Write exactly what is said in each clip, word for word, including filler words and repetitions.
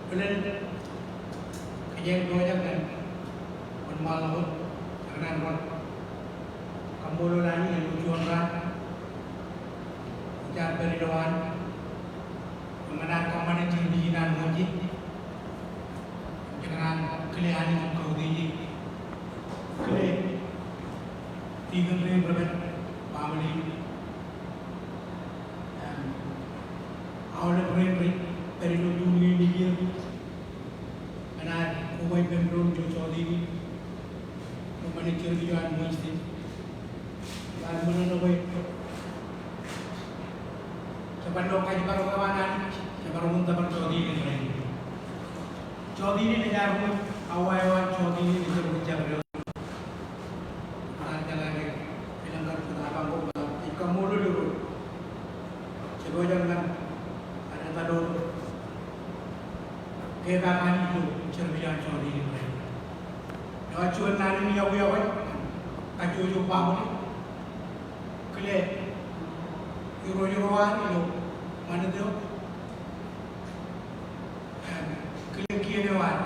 Bōlen kōjeañ pojak ñan wōnṃaanḷọk wōt, jekōṇaan bar kaṃṃoolol Anij ilo juon raan, ilo jaar pād ilo an, ñan an kōṃṃane jerbal in an Ṃooljet. Jekōṇaan kile Anij im kautiej e. Kile tikōn rein rej pād, baaṃle in. Im aolep rein rej pād ilo tune in ilo iien. Ñan ad koba ippān doon ilo jota in. Kōṃṃane jerbal eo an Ṃooljet. Bar ṃōṇōṇō bwe jeban lo kōjparok eo an Anij, jeban lo wōn tōpar jota in rainin. Jota in ej ad wōj, awa eo an jota in ej wōj jabdewōt. Bar jeḷā ke elōñ kar jota bar ko, bar ej kaṃṃoolol Irooj. Jebwābwe ñan ad etal wōt ke epaak Anij ilo jerbal eo an jota in rainin. Eo ad juon naan in yokwe, yokwe, kajjojo baaṃle. Kile Irooj ro ad ilo ṃanit eo. Im kile kien eo ad.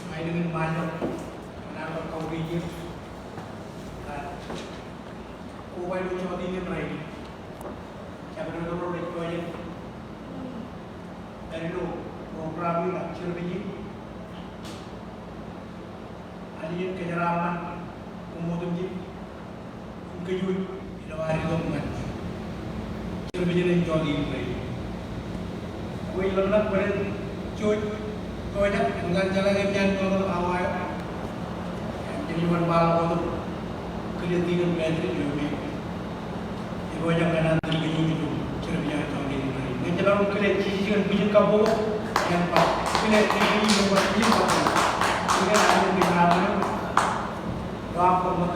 Ṃae elōñ in ṃaanḷọk, ñan an bar kautiej er. Koba ilo jota in rainin. Jabdewōt ro rej pojak. Ilo program in ak jerbal in. Anij en kōjeraaṃṃan koṃ otemjej im kōj wōj ilo ad itok ñan jerbal in jota in rainin. Kwe ilo ḷọk bōlen jouj pojak, eñtaan jeḷā ke eñtaan tok awa eo. Im jen wōnṃaanḷọk wōt im kile tikōn Patrick eo me ej pojak ñan an tōl kōj wōj ilo jerbal eo an jota in rainin. Ñe jeḷā ke kile Jisōs kōn bwijin kabbokbok, ñan ba kile Jisōs kōn bwijin kabbokbok. Kile Anij kōn bwijin kabbokbok. Ilo am koṃṃool.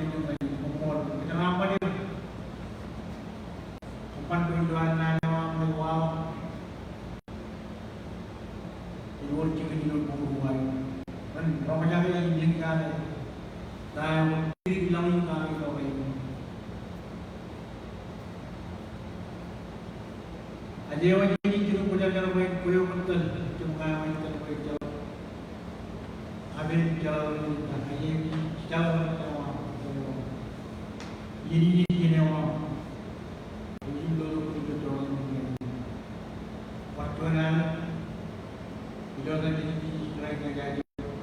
Koṃṃool, kōjeraaṃṃan eō. Kōṃṃan kōn lowaan naan eo aṃ ilo waḷọk. Ilo jikin ilo mour eo aō. Kōn roñjake im eñjake ta eo ej kōṇaan ilo rainin. Ajewōj ijin kwōjarjar bwe en kwe eok kōn tōl, jemaroñ in tōl bwe en jeḷā. Amen, jeḷā eo, amen, jeḷā eo. Iien in, iien eo aṃ. Ilo juon alen, ilo juon alen,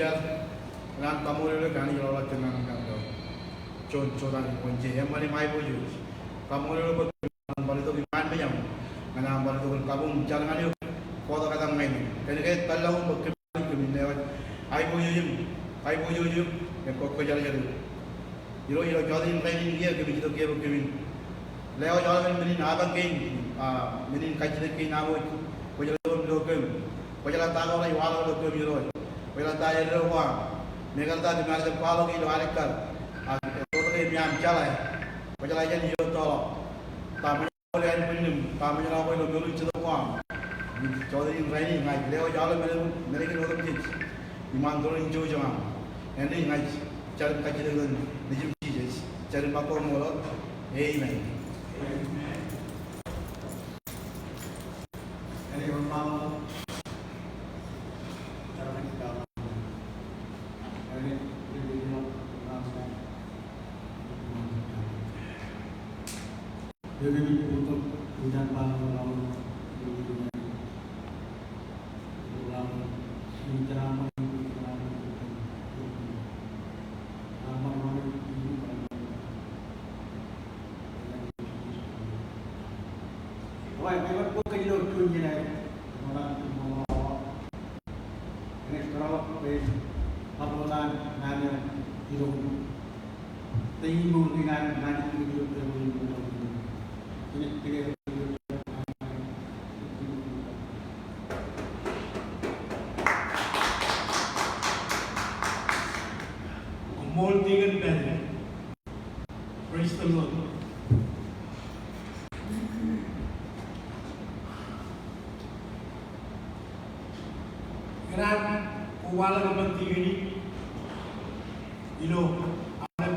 jar, ñan kaṃṃoolol eok Anij ḷọk ḷọk jān an ilo juon, juon jota in Wōnje. Eṃṃan im aiboojoj. Kaṃṃoolol eok bwe kōmin bar itok iṃaan mejaṃ ñan aṃ bar itok im kabuñ jar ñan eok, kotak etaṃ ñan eok. Kōnke etal ḷọk bwe kōmin, kōmin lewōj aiboojoj im, aiboojoj eok im kwōjarjar eok. Irooj, ilo jota in rainin kiiō kōmij itok kiiō bwe kōmin lewōj aolepen men in apañ kein, a, men in kajjitōk kein aṃ wōj. Kwōjeḷā tok im lo kōm. Kwōjeḷā ta ko rej waḷọk ilo kōm Irooj. Kwōjeḷā ta eddo ko aṃ. Mekarta kōm ar jab kwaḷọk ilo alikkar. A, tok ke eṃōj aṃ jeḷā. Kwōjeḷā jān ijo toḷọk. Ta ṃōj aṃ ilo ānbwinnem. Ta ṃōj aṃ ilo mour in jetōb ko aṃ. Jota in rainin ña ij lewōj aolepen men in otemjej iṃaan toḷ in jouj aṃ. Āinwōt ña ij jar im kajjitōk ñan Nejūṃ Jisōs. Jar im ba koṃṃool. Amen. Koṃṃool Deacon Patrick. Praise the Lord. Ikōṇaan kowaḷọk ippān Deacon in ilo aolep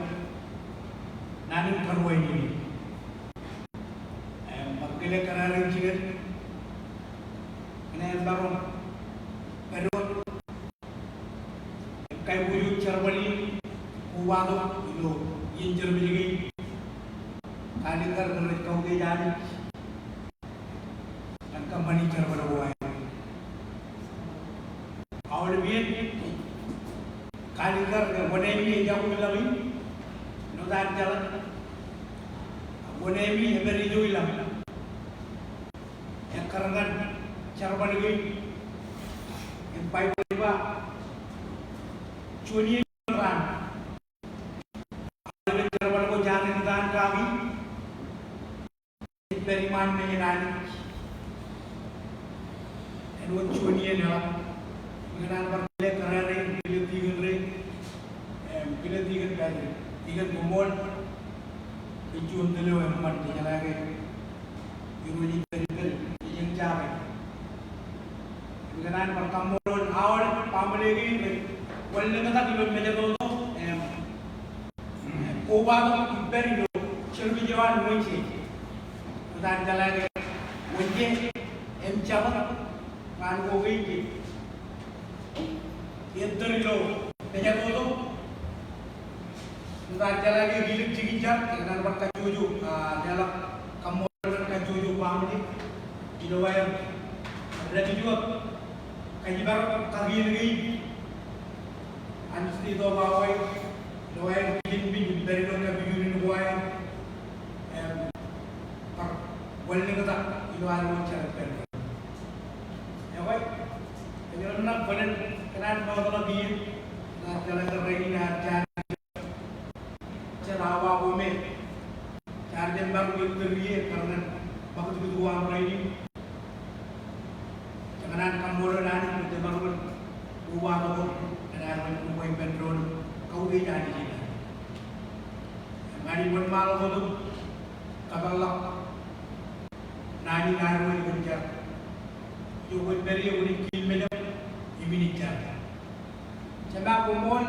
naan in karuwainene. Im bar kile kōrā rein jikin, ikōṇaan bar wōt pād wōt im kaiboojoj jerbal in kowatok ilo iien jerbal kein. Kalikkar ke rej kautiej Anij ñan kōṃṃani jerbal ko aer. Aolep iien, kalikkar ke wōṇāemi ejako ilaḷ in, āinwōt an jeḷā, wōṇāemi ej pād ijo ilaḷ. Ekkar ñan jerbal kein, im Baibōḷ ej ba, juon iien raan, aolep jerbal ko jaar in taan kaki, ej pād iṃaan mejaṃ Anij. Āinwōt juon iien eḷap. Ikōṇaan bar kile kōrā rein, kile Deacon rein, im kile Deacon Patrick. Deacon, koṃṃool. Kōn juon tōl eo eṃṃan, jejeḷā ke Irooj ej pād ippād, ej eñjake. Im ikōṇaan bar kaṃṃoolol aolep baaṃle kein rej wanlōñtak ilo mejatoto, im kobatok im pād ilo service eo an Wōnje. Āinwōt an jeḷā ke Wōnje im Jabōt raan ko kein ke ettōr ilo mejatoto. Āinwōt an jeḷā ke kilōk jikin jar, ikōṇaan bar kajjojo, a, leḷọk kaṃṃoolol kajjojo baaṃle ilo aer dāpij wōt kajiparok kakien kein an state of Hawaii, ilo aer kijenpij im pād ilo kapijuknen ko aer, im bar wanlōñtak ilo ad wōnjar ippān. Ekwe, ej ḷōmṇak bōlen kōṇaan mootḷọk iien, ilo ad jeḷā ke rainin ad jaar jet awa ko me. Jaar jab maroñ ettōr ie, ekkar ñan ṃakūtkūt ko aṃ rainin. Jej kōṇaan kaṃṃoolol Anij bwe jemaroñ kobatok ñan ad wōnṃaanḷọk ippān doon im kautiej Anij in ad. Im ña ij wōnṃaanḷọk wōt im kōpeḷḷọk naan in ad wōnṃaanḷọk kōn jar. Ijo kwōj pād ie kwōnaaj kiil mejaṃ im inaaj jar. Jema, koṃṃool,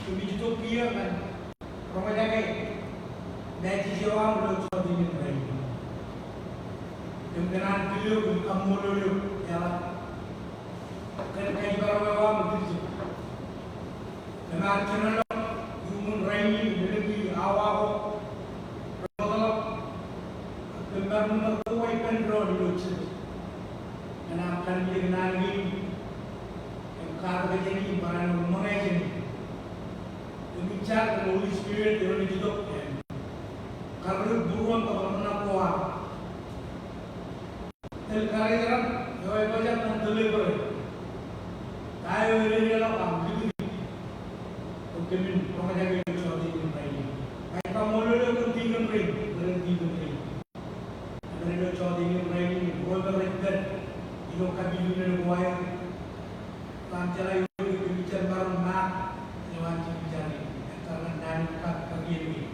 kōmij itok kiiō ñan roñjake message eo aṃ ilo jota in rainin. Im kōṇaan kile eok im kaṃṃoolol eok eḷap kōn kajiparok eo aṃ ilo tiljek. Im ar jemaroñ iuṃwin rainin im elōñ i awa ko remootḷọk kōm maroñ ṃōk koba ippān doon ilo church ñan aṃ kalimjek naan kein im Kar kōjjeḷā im barāinwōt ṃōñā jān e. Im ij jar kōn Holy Spirit eo ej itok im kar būruon tok ṇa ko ad. Tōl karijeran eo ej pojak ñan deliverance. Ta eo ededeḷọk aṃ likūt tok kōmin roñjake ilo jota in im rainin. Ij kaṃṃoolol eok kōn dikon rein, kōn dikon rein. Ilo jota in im rainin, ro rej pād ilo kapilōk in ko aer. Ḷak jeḷā eo ej jar maroñ ṃaak ilo an jibjibjani. Ej jar ñan naan in kab kakien in.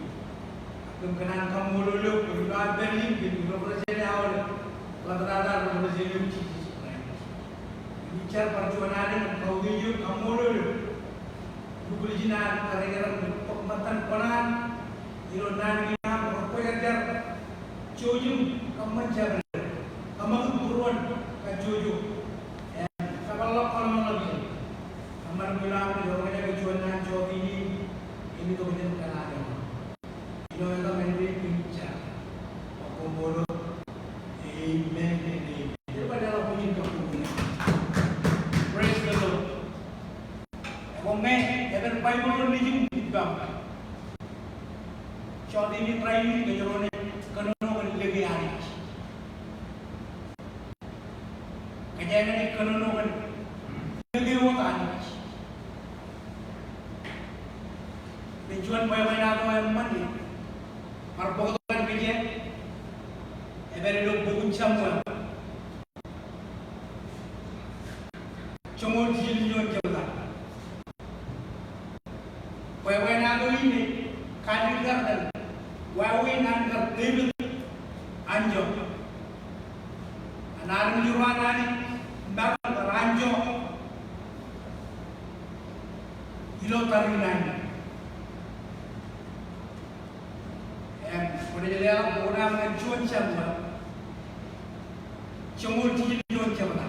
Ak kōm kōṇaan kaṃṃoolol eok kōn ilo an pād in kōn ilo President aolep. Ḷaptata ilo President eo Jisōs Kraist. Im ij jar bar juon alen kautiej eok kaṃṃoolol eok. Lukkuun ijin an karijeran bōk ṃōttan kōṇaan ilo naan in aṃ rej kwōjarjar. Jouj im kōṃṃan jabdewōt. Kōṃakūt būruon kajjojo. Im kōpeḷḷọk kōḷmānḷọkjeṇ. Kōṃṃan bwilọk aṃ ilo roñjake juon naan jota in im itok jān kōṇaan eo. Ilo etaṃ āindein kōmij jar. Koṃṃool. Amen and amen. Ej ba leḷọk bwijin kabbokbok. Praise the Lord. Ekwe ñe eban Baibōḷ ro nejūṃ ippaṃ. Jota in rainin kōjro naaj kōnono kōn lōke Anij. Kōjeañ naaj kōnono kōn lōke wōt Anij. Ej juon bwebwenato eṃṃan eo bar bōktok kōn kōjeañ. Ej pād ilo bok in Samuel. Joñoul jiljino juon jebta. Bwebwenato in ej kalikkar kōn wāween an kar Devid anjọ. An armej ro an Anij maroñ kar anjọ ilo tariṇae in. Im kwōnaaj leḷọk bok in Samuel. Joñoul jiljino juon jebta.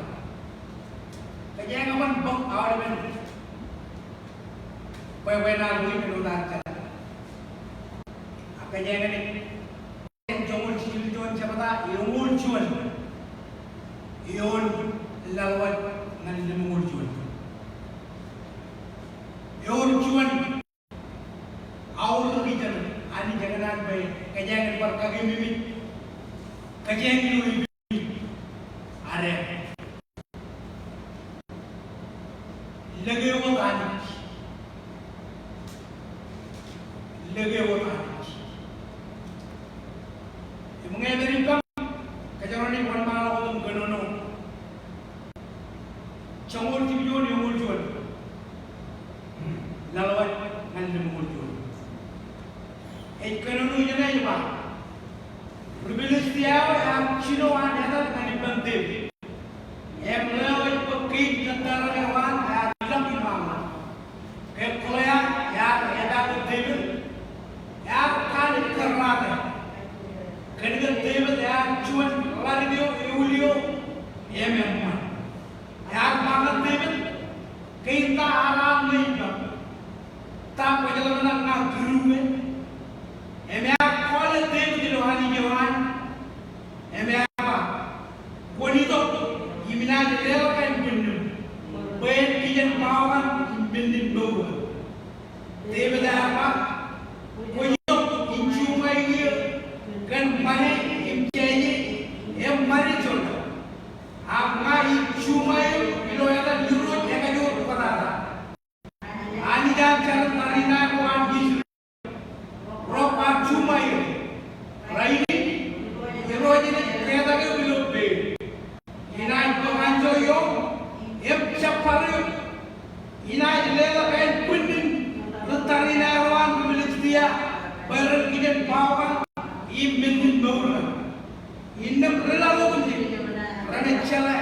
Kōjeañ eban bōk aolepen bwebwenato in ilo ad jar. Ak kōjeañ eban joñoul jiljino juon jebta, eoon juon. Eoon laḷwaj ñan limñoul juon. Eoon juon. Aorōk ijeṇ Anij ekōṇaan bwe kōjeañ en bar kakememej kōjeañ ilo ippān ad. Lōke wōt Anij. Lōke wōt Anij. Im ñe eban ippaṃ, kōjro naaj wōnṃaanḷọk wōt im kōnono. Joñoul jiljilimjuon, eñoul juon. Laḷwaj ñan limñoul juon. Ej kōnono ijeṇe ej ba, ri Pilistia eo ear jino an etal ñan ippān Devid. Im ḷeo ej bōk kein kōttar eo an ear ilọk im ear ḷak. Ke Goliat ear epaake Devid, ear kalikkar rate. Kōn ke Devid ear juon ḷaddik eo eulio im eṃṃan. Ear ba ñan Devid, ke ita ear ḷak ṇe ippaṃ? Ta kwōjeḷā ña kūrū e? Im ear call e Devid ilo anij eo an. Im ear ba, kwōn itok im inaaj leḷọk ānbwinnim bwe en kijen baokan im men in mour eo. Devid ear ba, kwōj itok im juṃae eō kōn ṃade im jeje im ṃade joḷọk. Ak ña ij juṃae eok ilo etan Irooj ekajoor bōtata, Anij an jatin tariṇae ko an Israel. Ro kwaar juṃae eok. Rainin, Irooj enaaj ketak eok ilo peid. Inaaj bōk anjọ ioṃ im jab bar eok. Inaaj leḷọk ānbwinnin ri tariṇae ro an ri Pilistia bwe ren kijen baokan im men in mour eo. Innām ri laḷ otemjej renaaj jeḷā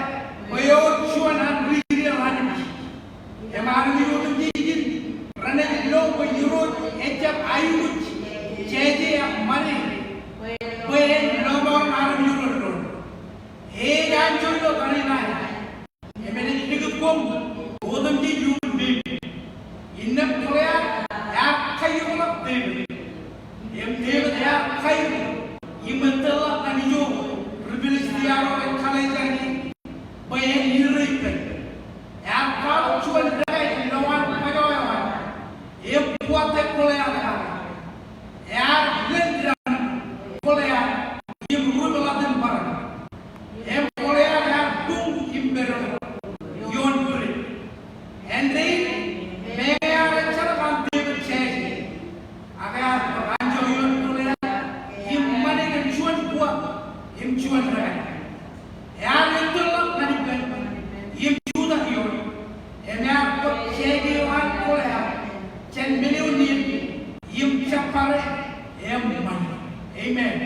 bwe eor juon an ri Israel Anij. Im armej otemjej in renaaj lo bwe Irooj ejjab aikuj jeje ak ṃade bwe en lọmọọren armej ro doon. Ej anjọ ilo tariṇae. Im enaaj likūt koṃ otemjej iuṃwin pein. Innām Goliat ear kaijokḷọk Devid. Im Devid ear kairo im etōrḷọk ñan ijo ri Pilistia ro rej kaḷeejañe bwe en ire ippān. juon uwaak im juon raan. Ear ettōrḷọk ñan ippān im jutak ioon, im ear bōk jeje eo an Goliat jān men eo nien im jab bōk e im ṃani. Amen.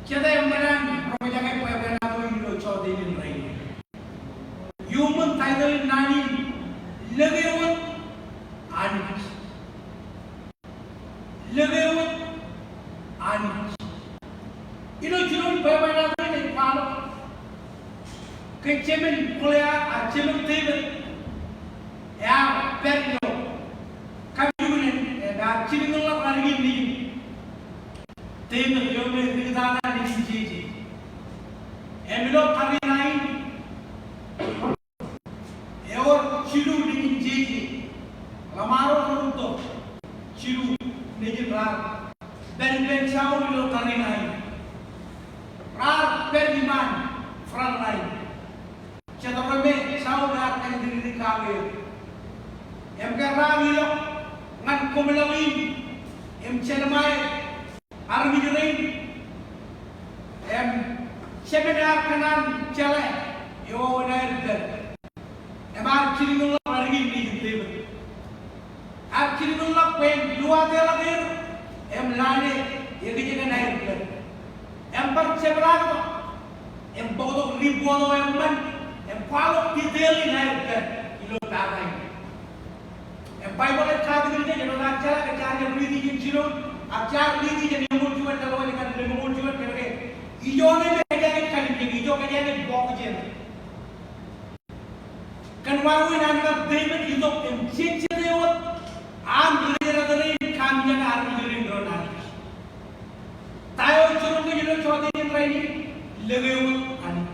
Jete eṃṃan an roñjake bwebwenato in ilo jọteen in rainin? Iuṃwin title in naan in, Lōke Wōt Anij. Lōke Wōt Anij. Ilo jinoin bwebwenato in ej kwaḷọk ke jemān Goliat, a, jemān Devid, ear pād ilo kapijuknen, ear jilkinḷọk raan in nejin. Devid eo me ri tata nejin jeje. Im ilo tariṇae in, ewōr jilu nejin jeje. Ḷōṃaro, rūtto, jilu nejin raar pād ippān Saul ilo tariṇae in. Raar pād iṃaan front line. Jet ro me Saul ear kajjitōk in kake er. Im ke raar ilọk ñan koṃḷọk in im jelṃae armej rein, im jemān ear kōṇaan jeḷā eo wōn aer pād. Im ear jilkinḷọk raan in nejin Devid. Ear jilkinḷọk bwe en luwateḷọk er im lale ekjeken aer pād. Im bar jepḷaaktok im bōktok report eo eṃṃan im kwaḷọk detail in aer pād ilo battle in. Im Baibōḷ ej katakin kōj, āinwōt ak jeḷā ke jaar riiti jān jinoin, ak jaar riiti jān eñoul juon, eḷap ñan lemñoul juon, kōnke ijo ṇe me kōjeañ kaliñjek, ijo kōjeañ bọọk jān. Kōn wāween an kar Devid itok im jejjet ewōt an ri-Izerāeḷ rein kōmijak armej rein ro naan. Ta eo ej jiroñ kōj ilo jọteen in rainin? Lōke wōt Anij.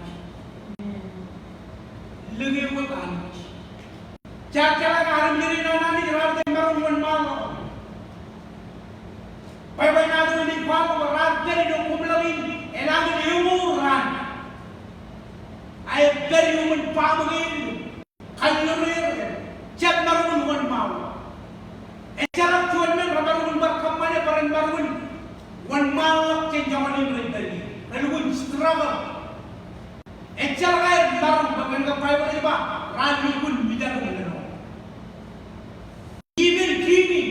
Lōke wōt Anij. Jaar jeḷā ke armej rein an Anij raar jab maroñ wōnṃaanḷọk. Bwebwenato in ej ba bwe raar pād ilo koṃḷọk in enañin eñoul raan. Ak epād iuṃwin baaṃle in, kallier, jab maroñ in wōnṃaanḷọk. Ejjeḷọk juon men remaroñ in bar kōṃṃane bwe ren maroñ in wōnṃaanḷọk jān joñan in rej pād ie. Relukkuun struggle. Ejjeḷọk aer maroñ bwe kōn ke Baibōḷ ej ba raar lukkuun mijak im lōḷñọñ. Even king in,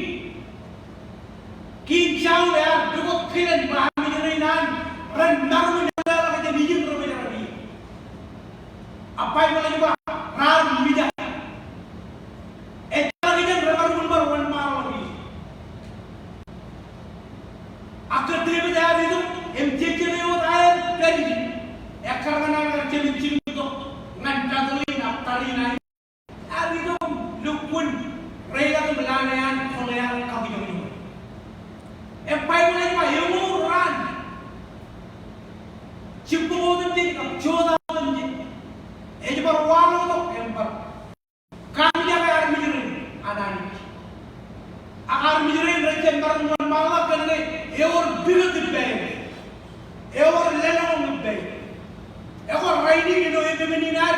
King Saul ear pukot kilen bwe armej rein an ren maroñ in eḷḷāḷọk jān ijin rej bōjrak ie. Ak Baibōḷ ej ba raar mijak. Ejjeḷọk ijin remaroñ in bar wōnṃaanḷọk ie. Ak ke Devid ear itok im jejjet ewōt aer pād ijin, ekkar ñan an kar jemān jilkinḷọk ñan battle in ak tariṇae in. Ear itok im lukkuun reiḷọk im lale an Goliat kabuñbuñ. Im Baibōḷ ej ba eñoul raan, jibboñ otemjej kab jota otemjej, ej bar waḷọktok im bar kōmijake armej rein an Anij. Ak armej rein rej jab maroñ wōnṃaanḷọk kōnke ewōr pukot ippāer. Ewōr lōḷñọñ ippāer. Ekwe rainin ilo epemen in ad,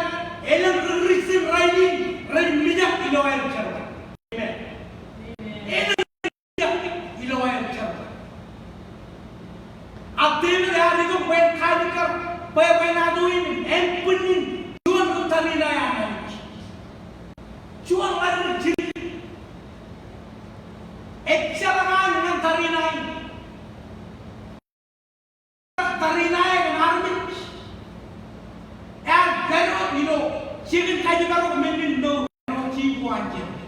elōñ ri-Kristian rainin rej mijak ilo aer jerbal. Amen. Elōñ ri-Kristian ilo aer jerbal. Ak Devid ear itok bwe en kaalikkar bwebwenato in, ānbwinnin juon ri-tariṇae an Anij. Juon ḷaddik jidik. Ejjeḷọk an ñan tariṇae in. Tariṇae kōn armej ear pād wōt ilo jikin kajiparok men in mour, āinwōt jibu an jemed.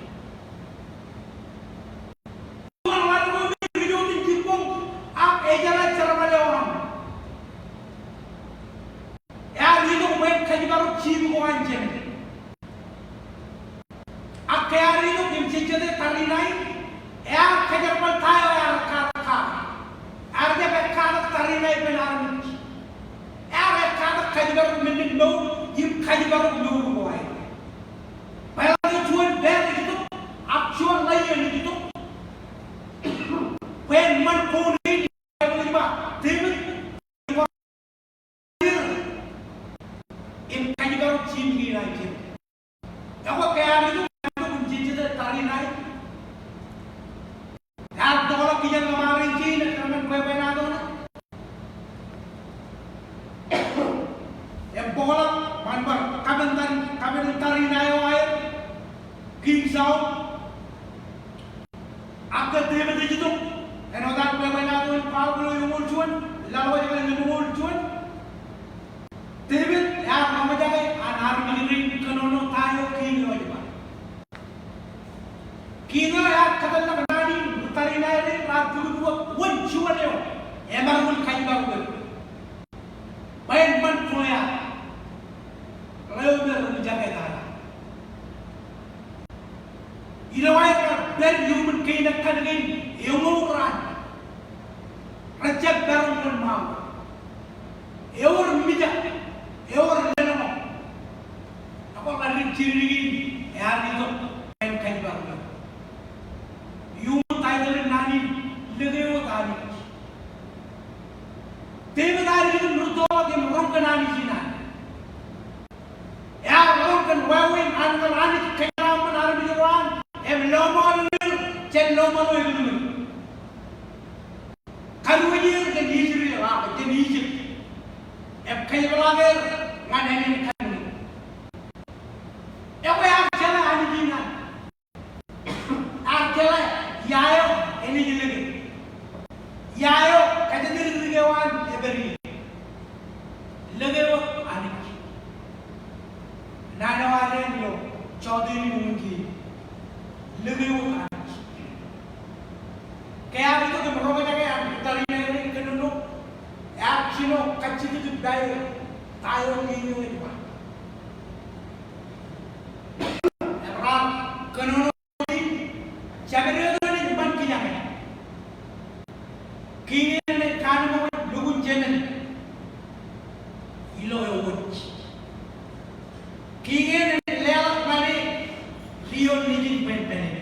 Juon ḷaddik eo me ri-Jisōs in jibboñ ak ejeḷā jerbal eo an. Ear itok bwe en kajiparok jibu ko an jemed. Ak ke ear itok im jejjete tariṇae in, ear kajerbal ta eo ear ekkatak kake. Ear jab ekkatak tariṇae ippān armej. Ear ekkatak kajiparok men in mour im kajiparok mour ko aer. Bwe eḷaññe juon pād ej itok, ak juon ḷaien ej itok, bwe en ṃan boon kein, Baibōḷ ej ba, Devid im kajiparok jibu kein an jemed. Ekwe ke ear itok, ear itok im jejjete tariṇae in, ear tokḷọk kijeḷ ḷōṃaro in kein, ekkar ñan bwebwenato ṇe. Saul. Ak ke Devid ej itok, āinwōt an bwebwenato in kwaḷọk ilo eñoul juon, laḷ wōj ke limñoul juon. Devid ear roñjake an armej rein kōnono ta eo kiiñ eo ej ba. Kiiñ eo ear kōtḷọk naan in ri tariṇae rein raar pukpuk wōn juon eo emaroñ in kajjimjuonñoul. Bwe en ṃan Goliat. Ḷeo me rej jake tata. Ilo aer pād iuṃwin kein ekkan kein eñoul raan. Rejjab maroñ kōn ṃaanḷọk. Ewōr mijak, ewōr lōḷñọñ. Ak ḷaddik jidikdik in ear itok bwe en kajjimjuonñoul. Iuṃwin taitōḷ in naan in, Lōke Wōt Anij. Devid ear itok im rūttoḷọk im roñ kōn Anij in an. Ear roñ kōn wāween an Anij kōjeraaṃṃan armej ro an, im lọmọọr er jān lọmọọr eo elukkuun. Kadiwōj er jān Israel, ak jān Egypt. Im kōjepḷaak er ñan ānin kanniōk. Ekwe ear jeḷā Anij in an. Ear jeḷā ia eo enaaj lōke. Ia eo kōjatdikdik eo an ej pād ie. Lōke Wōt Anij. Naan eo ad ilo jota in uññūn kein. Lōke Wōt Anij. Ke ear itok im roñjake an tariṇae rein kōnono, ear jino kajjitōk im ba, ta eo kiiñ eo ej ba. Im raar kōnono in, jabdewōt eo enaaj ṃan kijañe. Kiiñ eṇ enaaj kaanemkwōj lukkuun jemān ilo ewōj. Kiiñ eṇ enaaj leḷọk ñan e lio nejin bwe en pād ie.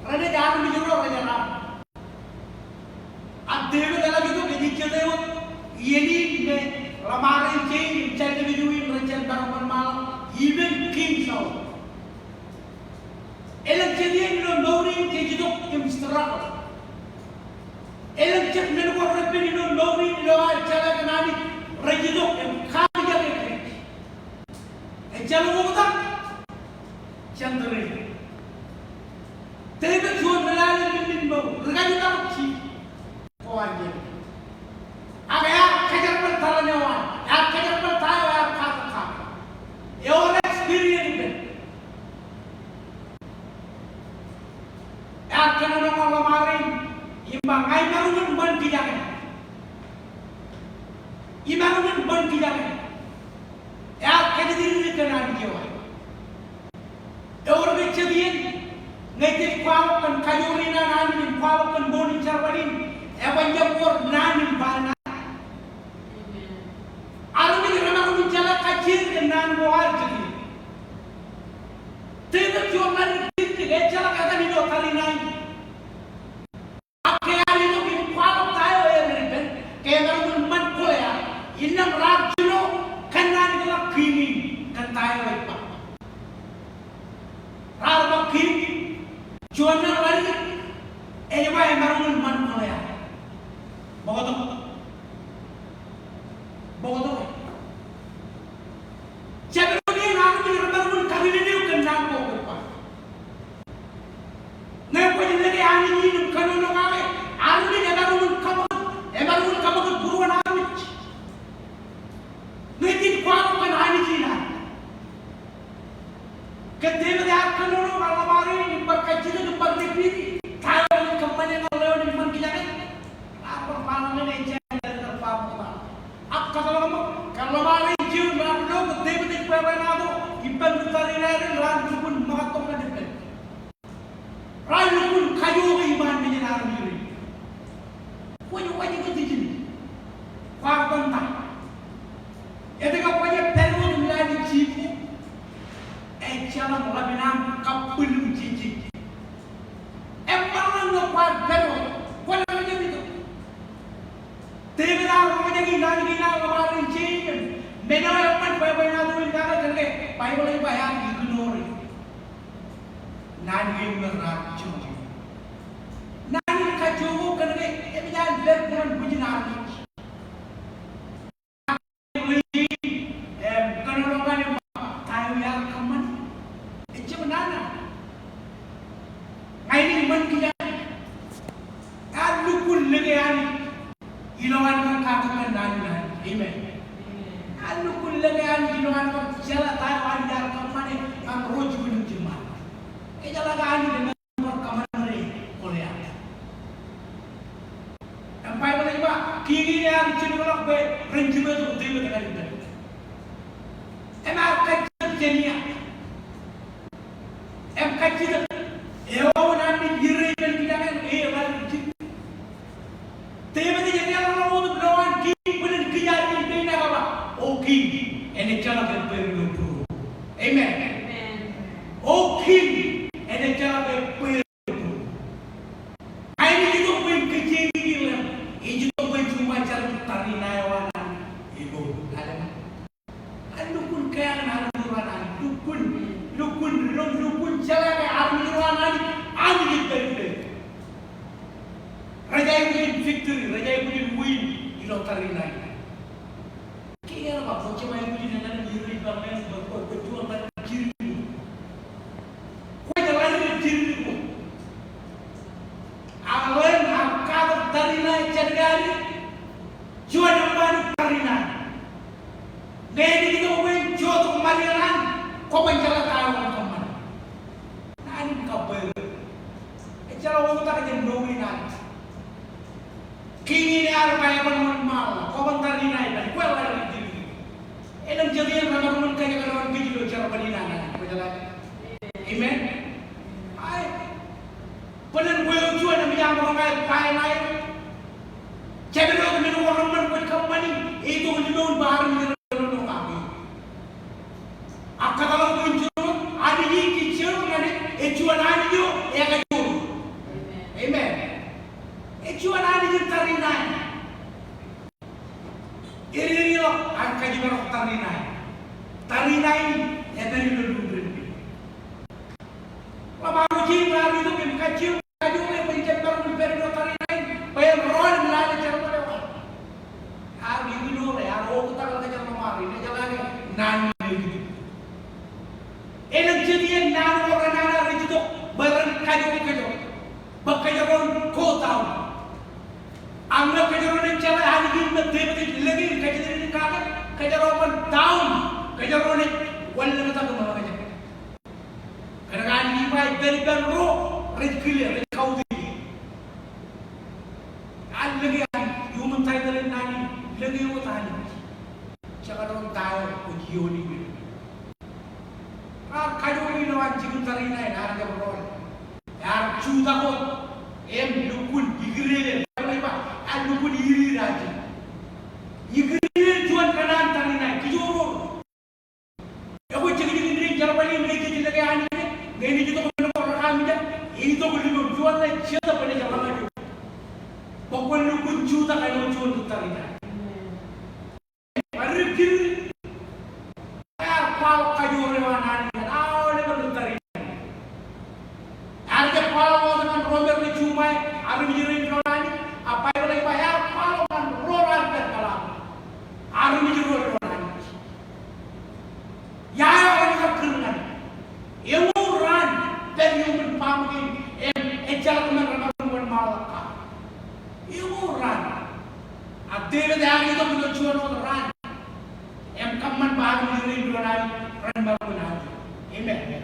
Renaaj armej ro rejeraaṃṃan. Ak Devid eḷak itok ej jete wōt iien in me ḷōṃarein jein im jān lemej eo in rej jab maroñ kōn ṃaanḷọk, even King Saul. Elōñ jet iien ilo mour in jej itok im struggle. Elōñ jet men ko repen ilo mour in ilo aer jeḷā kōn Anij rej itok im kaamijak e. Ejjeḷọk oktak jān tōre. Devid juon ri lale men in mour, ri kajjitōk ej ko an. Ak ear kōjerbal tarrin eo an, ear kōjerbal ta eo ear katak kake. Ewōr experience ippān. Ear kōnono ñan ḷōṃarein im ba, ña imaroñ in ṃan kijañe. Imaroñ in ṃan kijañe. Ear kōjatdikdik kōn Anij eo an. Ewōr ke jet iien ñe jej kwaḷọk kōn kajoor in an Anij im kwaḷọk kōn ṃool in jerbal in, eban jab wōr naan in ba naan. Armej remaroñ in jeḷā kajjien kōn naan ko ad jet iien. Devid juon ḷaddik dik ejjeḷọk etan ilo tariṇae in. Ak ke ear itok im kwaḷọk ta eo ej pād ippān, ke emaroñ in ṃan Goliat, innām raar jino kōnnaan ḷọk kiiñ in kōn ta eo ej ba. Raar ba kiiñ, juon eo ḷaddik, ej ba emaroñ in ṃan Goliat. Bōktok. Bōktok. Jabdewōt iien armej remaroñ in kakilel eok kōn naan ko kwōj ba. Ñe kwōj lōke Anij in im kōnono kake, armej emaroñ in kaṃakūt, emaroñ in kaṃakūt būruon armej. Ñe jej kwaḷọk kōn Anij in an. Ke Devid ear kōnono ñan ḷōṃarein im bar kajjitōk im bar repeat, ta eo ej kōṃṃane ñan ḷeo in ṃan kijañe. Ak kōtḷọk ṃōk, ke ḷōṃarein jiun raar lo ke Devid ej bwebwenato, ippān ri tariṇae rein raar lukkuun ṃōkaj tok ñan ippān. Raar lukkuun kajoke iṃaan mejān armej rein. Kwōj waj kōtijin. Kwaar bōk ta. Etke kwōj pād wōt im lale jijet ko? Ejjeḷọk ḷap in aṃ kabbwilōñ jejjet. Eṃṃan ḷọk ñe kwaar pād wōt, kwōn ḷap in aṃ itok. Devid ear roñjake naan kein an ḷōṃarein jein. Men eo eṃṃan bwebwenato in kake kōnke Baibōḷ ej ba ear ignore naan kein me raar joñak. Naan in kajjojo kōnke eṃōj an pād bwe en bwijin armej. Im kōnono ñan e, ta eo iar kōṃṃane? Ejjab naan Ilowaan kōn katak kōn naan in Anij. Amen. Ak lukkuun lōke Anij ilowaan kōn jeḷā ta eo Anij ear kōṃṃane ñan ro jibwilōñ jiṃṃaan. Ejeḷā ke Anij eṃṃan bar kōṃṃane Goliat. Im Baibōḷ ej ba, kiiñ in ear jilkinḷọk bwe ren jiṃwe tok Devid ñan ippān. Im ear kajjitōk jān ia. Im kajjitōk, ewōr an Anij irein kōn kiiñ in, e, ear jilkin. Devid ej deḷọñ wōt lowaan kiiñ bwe en kōj Anij in pein ak ba, O kiiñ, enaaj jeḷā ke bwe ren ilo būruō. Amen. Amen. O kiiñ, enaaj jeḷā ke bwe ren ilo būruō. Āinwōt ej itok bwe en kōjjeḷā ilo, ej itok bwe en juṃae jar im tariṇae eo an Anij ilo. Hallelujah. Ak lukkuun kea ñan armej ro an Anij, lukkuun, lukkuun, lukkuun jeḷā ke armej ro an Anij, Anij ej pād ippāer. Rej aikuj in victory, rej aikuj in win ilo tariṇae. Kiiñ in ej ba, kwōj jab aikuj in, eñin ej ba, eñin ej ba, kwōj, kwōj juon ḷaddik jidik. Kwōj ḷaddik jidik. Ak ḷeeṇ, ak katak tariṇae jān ke Anij, juon eṃṃaan tariṇae. Ñe enaaj itok bwe en jotok ṃaddik eo an, kwōban jeḷā ta eo kwōn kōṃṃane. Naan in kabbeer. Ejjeḷọk oktak jān mour in Anij. Kiiñ in ear ba eban wōnṃaanḷọk, kwōban tariṇae ippān, kwō ḷaddik jidik. Elōñ jet iien remaroñ in kajekdọọn kōj ilo jerbal in an Anij, kwōjeḷā. Amen. Ae. Bōlen kwe eo juon eṃōj aṃ roñ aer ba ṇae. Jabdewōt men ko reṃṃan kwōj kōṃṃani, e itok limoun bwe armej ren kōnono kake eok. Ak kōtḷọk bwe en jiroñ, Anij ej jab ñan e, ej juon Anij eo ekajoor. Amen. Ej juon Anij in tariṇae. Ededeḷọk an kajepḷọk tariṇae. Tariṇae in epād ilo lukkuun ren. Ḷap eo Jemes ear itok im kajjioñ kajoor e bwe en jab maroñ in pād ilo tariṇae in bwe en rọọl im lale jerbal eo an. Ear ignore, ear oktak ḷọk jerbal eo an, ejeḷā ke naan in ej itok. Elōñ jet iien naan ko renana rej itok bwe ren kajoor kōjro. Bwe kōjro en go down. Ak ñe kōjro naaj jeḷā Anij in me Devid ej lōke im kajjitōk in kake, kōjro ban down. Kōjro naaj wanlōñtak im ḷōñtak. Kōnke Anij ej ba ej pād ippān ro rej kile, rej kautiej. Ak lōke Anij, iuṃwin taitōl in naan in, lōke wōt Anij. Jekdọọn ta eo kwōj iioon ippān. Raar kajoor ilowaan jikin tariṇae in, ear jab rọọl. Ear jutak wōt im lukkuun ikdede, ear lukkuun iridaje. Ikdede juon kōṇaan tariṇae, kijoor. Ekwe jekjek in jerbal in rej lōke Anij, ñe enaaj itok men ko rekaamijak, itok limoun, juon ḷe Jetōb enaaj ḷōñḷọk eok. Bwe kwōn lukkuun jutak āinwōt juon ri tariṇae. Bar ri kidik. Ear kwaḷọk kajoor eo an Anij ñan aolepen ri tariṇae. Ear jab kwaḷọk wōt ñan ro me rej juṃae armej rein doon Anij, ak Baibōḷ ej ba ear kwaḷọk ñan ro raar pād kōḷaak. Armej ro doon Anij. Ia eo kwōj kar kūr ñan e? Eñoul raan pād iuṃwin baṃ kein im ejjeḷọk men remaroñ in wōnṃaanḷọk kake. Eñoul raan. Ak Devid ear itok ilo juon wōt raan im kōṃṃan bwe armej rein doon Anij ren maroñ in aje. Amen.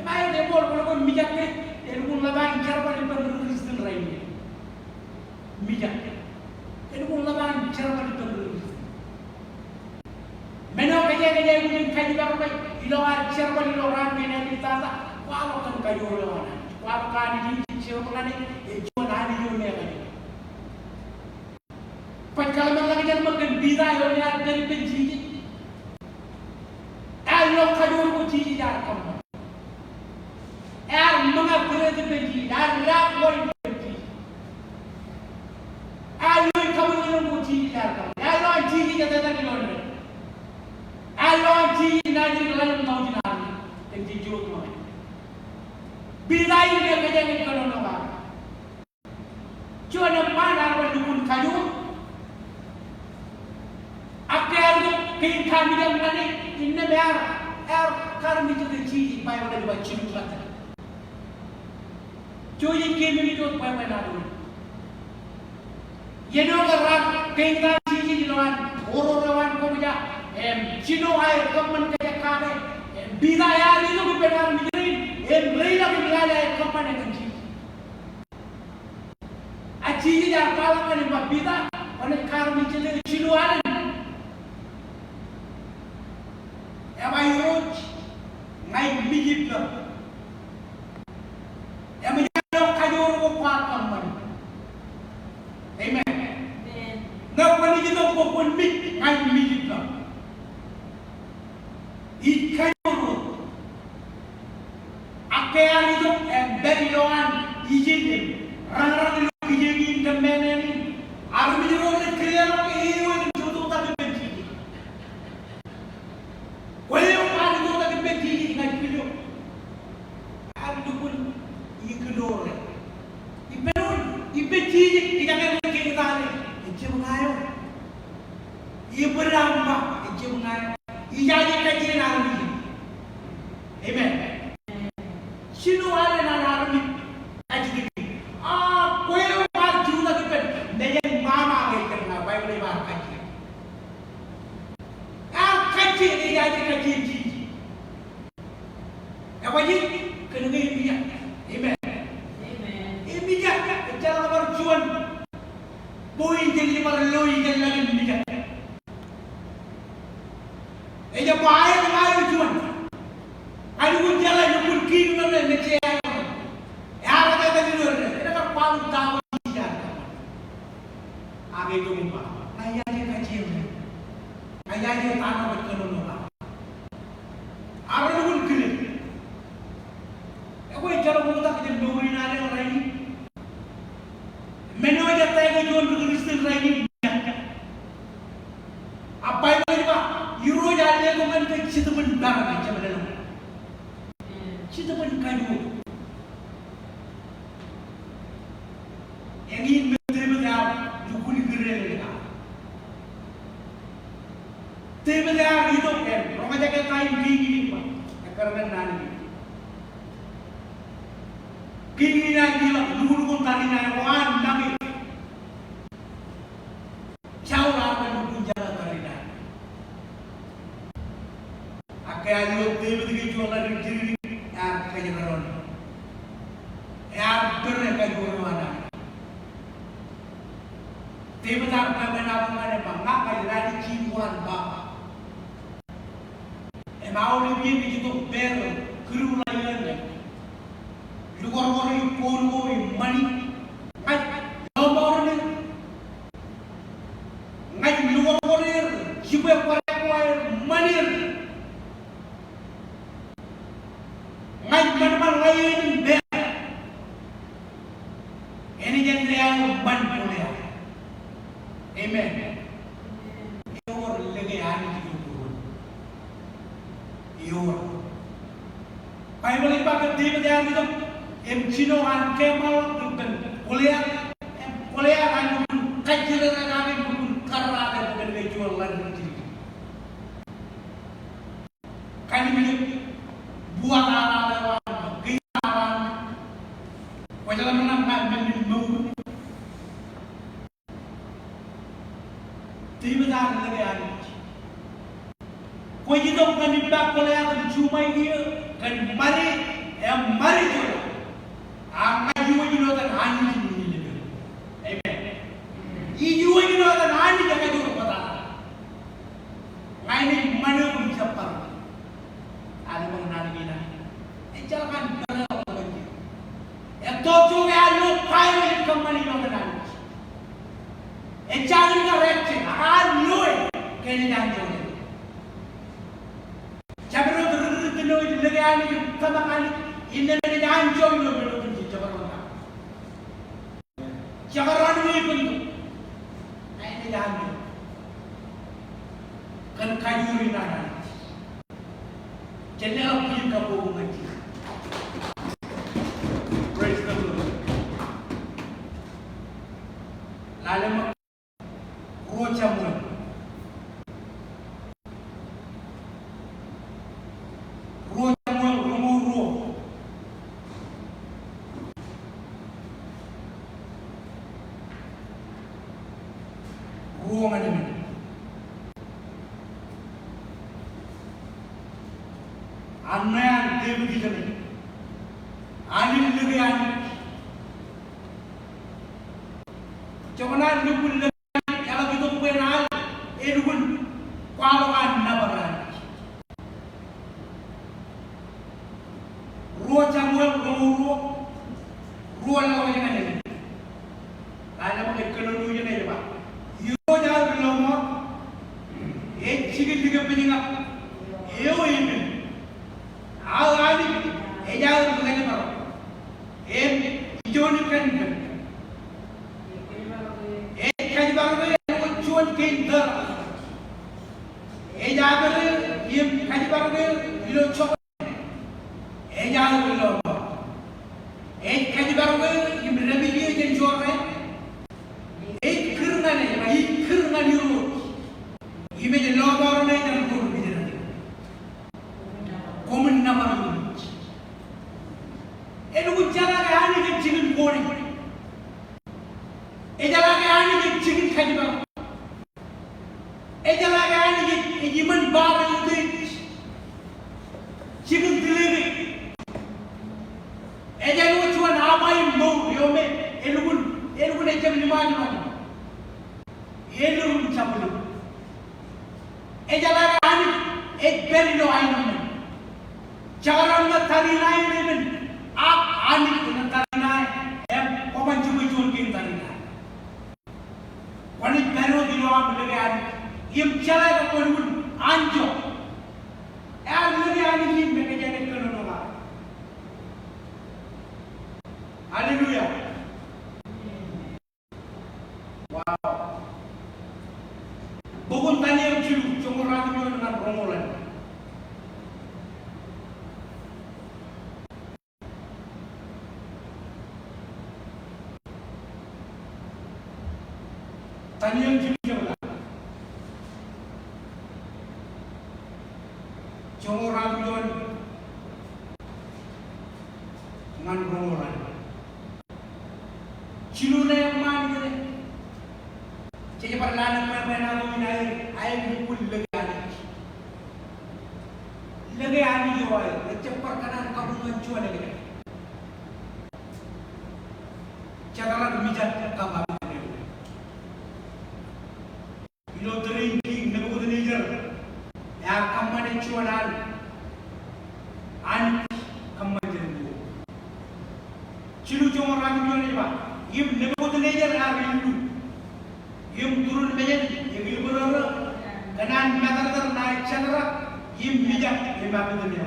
Im aet, eṃool, kwōlọk kwōn mijak ke elukkuun ḷap an jerbal ippān ri Kristian rainin. Mijak. Elukkuun ḷap an jerbal ippān ri Kristian. Men eo kōjeañ ej aikuj in kajipañ bwe ilo ad jerbal ilo raan kein āliktata, kwaḷọk kōn kajoor eo an Anij. Kwaḷọk ke Anij in jejjab ñan e, ej juon Anij eo me ekajoor. Kwōj kōḷmānḷọkjeṇ ṃōk kōn Piter eo ear pād ippān Jisōs. Ear lo kajoor ko Jisōs ear kōṃṃan. Ear ṃōñā bread ippān Jisōs. Ear laak wain ippān Jisōs. Ear lo kabuñbuñ ko Jisōs ear kōṃṃan. Ear lo an Jisōs etetal ilo ṇe. Ear lo an Jisōs naaj ḷalem ṇa ijin armej. Kōn jej jab ṃōñā. Piter in me kōjeañ ej kōnono kake. Juon eṃṃaan ear bar lukkuun kajoor. Ak ke ear itok kein kaamijak ñan e, innām ear, ear karmejjete Jisōs, Baibōḷ ej ba jilkinḷọk. Jouj im keememej wōt bwebwenato in. Iien eo ke raar Kein eo an Jisōs ilowaan, oror eo an koṃ ja, im jino aer kōṃṃan kajekake, im Piter ear itok ippān armej rein, im reilọk im lale aer kōṃṃane kōn Jisōs. A Jisōs ear kwaḷọk ñan e im ba, Piter, kwōnaaj kaarmejale jino alen. Eba Irooj, ña ij mej ippem. Eṃōj aō kajoor ko kwaar kōṃṃani. Amen. Amen. Ñe kwōnaaj itok bwe kwōn mej, ña ij mej ippem. Ij kajoor wōt. Ak ke ear itok im pād ilowaan ijin im rañrañ ilo kijeek in kōn men in, armej ro rej kile ḷọk ke eo ej jotoktak ippān Jisōs. Kwe eo kwaar jotoktak ippān Jisōs ña ij kile. Ear lukkuun ikilore. Ippān wōn? Ippān Jisōs, kijañe rej kein eo an, ejjab ña eo. Ebōd aṃ ba, ejjab ña eo. Ijaje kajjien armej. Amen. Jino alen an armej kajjitōk. A, kwe eo kwaar jotoktak ippān, nejin ṃaṃa ke ejjab ña eo, Baibōḷ ej ba kajjien. Ear kajjien, ejaje kajjien Jisōs. Ebajeet, kōnke emejak. Amen. Amen. Emejak, ejjeḷọk bar juon point ej bar lo ijellọkin emejak. Ej ba aer ña eo juon. Ña lukkuun jeḷā lukkuun kiiñ ṇe me jea eo. Ear etail ilo ṇe, enaaj kar kwaḷọk ta ko ij jea. Ak ej itok im ba, ña ijaje kajjien ṇe. Ña ijaje ta ṇe rej kōnono ḷọk. Ak rej lukkuun kile. Ekwe ejjeḷọk oktak jān mour in ad rainin. Men eo ej ettā ilo juon ri Kristian rainin. Ak Baibōḷ ej ba, Irooj ear letok ñan kōj Jetōb in peran, ejjab lelōñ. Jetōb in kajoor. Eñin me Devid ear lukkuun ikōrā ḷọk. Devid ear itok im roñjake ta in kiiñ in im ba, ekkar ñan naan in. Kiiñ in ear leḷọk lukkuun tariṇae ko an nañe. Saul ear lukkuun jeḷā tariṇae. Ak ke ear lo Devid ke juon ḷaddik jidikdik, ear kōjparok. Ear bōd kajoor eo an. Devid ear kōṃṃan, ear kōṃṃan im ba, ña ña ij lale jilu an baba. Im aolep iien ej itok pād kūrū ḷain eo. Lukwōrkwōr er, kōn ko im ṃani. Ña ij lọmọọren er. Ña ij lukwōrkwōr er, jibwe kwōrā ko aer ṃan er. Ña ij ṃanṃan ḷain eo im pād. Enaaj lea eo ṃan bōlen. Amen. Ewōr lōke Anij ilo būruon. Ewōr. Baibōḷ ej ba ke Devid ear itok im jino an keememej ippān Goliat, im Goliat ear lukkuun kajjirere kake, lukkuun karrā kake bwe kōn ke juon ḷaddik jidikdik. Kalimjek buwat aḷaḷ eo an, kōj aḷaḷ. Kwōjeḷā men eo an, men in mour. Devid ear lōke Anij. Kwōj itok ñan ippān Goliat im juṃae kiiō kōn ṃade, im ṃade joḷọk. Ak ña ij iwōj ilo etan Anij in ej lōke. Amen. Ij iwōj ilo etan Anij ekajoor bōtaab. Ña inaaj ṃan eok im jab bar. Āinwōt naan kein an. Ejjeḷọk an peḷḷọk ḷọk ijin. Etto ijo ke ear lo Baibōḷ ej kōṃṃani ilo etan Anij. Ejjañin kar ejjeḷọk, ak ear lo e, ke enaaj anjọ. Jabdewōt ri Kūrjin eo ej lōke Anij im tōmak Anij, innām enaaj anjọ ilo men otemjej jabdewōt. Jekar an wōj bōnto. Enaaj anjọ. Kōn kajoor in an Anij. Jen leḷọk bwijin kabbokbok ñan Jisōs. Praise the Lord. Lale ṃōk. Ruo Samuel. Ruo Samuel roñoul ruo. ruo ñan emān. An ṇe an Devid ijeṇe. An in lōke Anij. Joñan an lukkuun lōke Anij, eḷap itok bwe en al elukkuun kwaḷọk an nōbar Anij. Ruo Samuel roñoul ruo, ruo ḷọk ñan emān. Ḷalem ke kōnono ijeṇe ej ba, Irooj aō lọmọọr ej jikin likōpej ñan eo epen. Aō Anij ej aō kōjparok im ijo kōn kōn. Ej kōjparok eō āinwōt juon kein tōre. Ej apere im kōjparok eō ilo jokwe. Ej aō lọmọọr. Ej kōjparok eō im dāpij eō jān jorrāān. Ej kūr ñan e, ej kūr ñan Irooj. Im ej lọmọọren e jān ro ri-kūrjin. Koṃwin nōbar Irooj. Elukkuun jeḷā ke Anij ej jikin kone. Ejeḷā ke Anij ej jikin kōjparok. Ejeḷā ke Anij ej, ej iṃōn bar eutiej. Jikin tileke. Ej āinwōt juon ama im mour eo me elukkuun, elukkuun ejjab liṃaajḷọk. Elukkuun jab ḷọk. Ejeḷā ke Anij ej pād ilo aenōṃṃan. Jekdọọn ṇe tariṇae epen, ak Anij ṇe tariṇae, im kwōban jibwe juon kein tariṇae. Kwōnaaj pād wōt ilo aṃ lōke Anij. Im jeḷā ke kwōlukkuun anjọ. Ear lōke Anij im mejān kōnono ṇe. Hallelujah. Wow. Bok in Daniel jilu, joñoul ruwalitōk juon ñan roñoul ḷalem. Daniel jilu jebta. Joñoul ruwalitōk juon ñan roñoul ḷalem. Jilu ṇe eṃṃaan ijeṇe. Jej bar lale ṃōṇōṇō in aer, aer lukkuun lōke Anij. Lōke Anij eo aer, ejjab bar kōṇaan kabuñ ñan juon ḷọk. Jedrak, Mijak kab Abednego. Ilo tōre in kiiñ Nebukadnejar, ear kōṃṃane juon an Anij kōṃṃan jān ṃool. Jilu joñoul ruwalitōk juon ej ba, im Nebukadnejar ear illu. Im turin mejān ekilbōrōrō, kōṇaan matōrtōr ṇae Jedrak, im Mijak, im Abednego.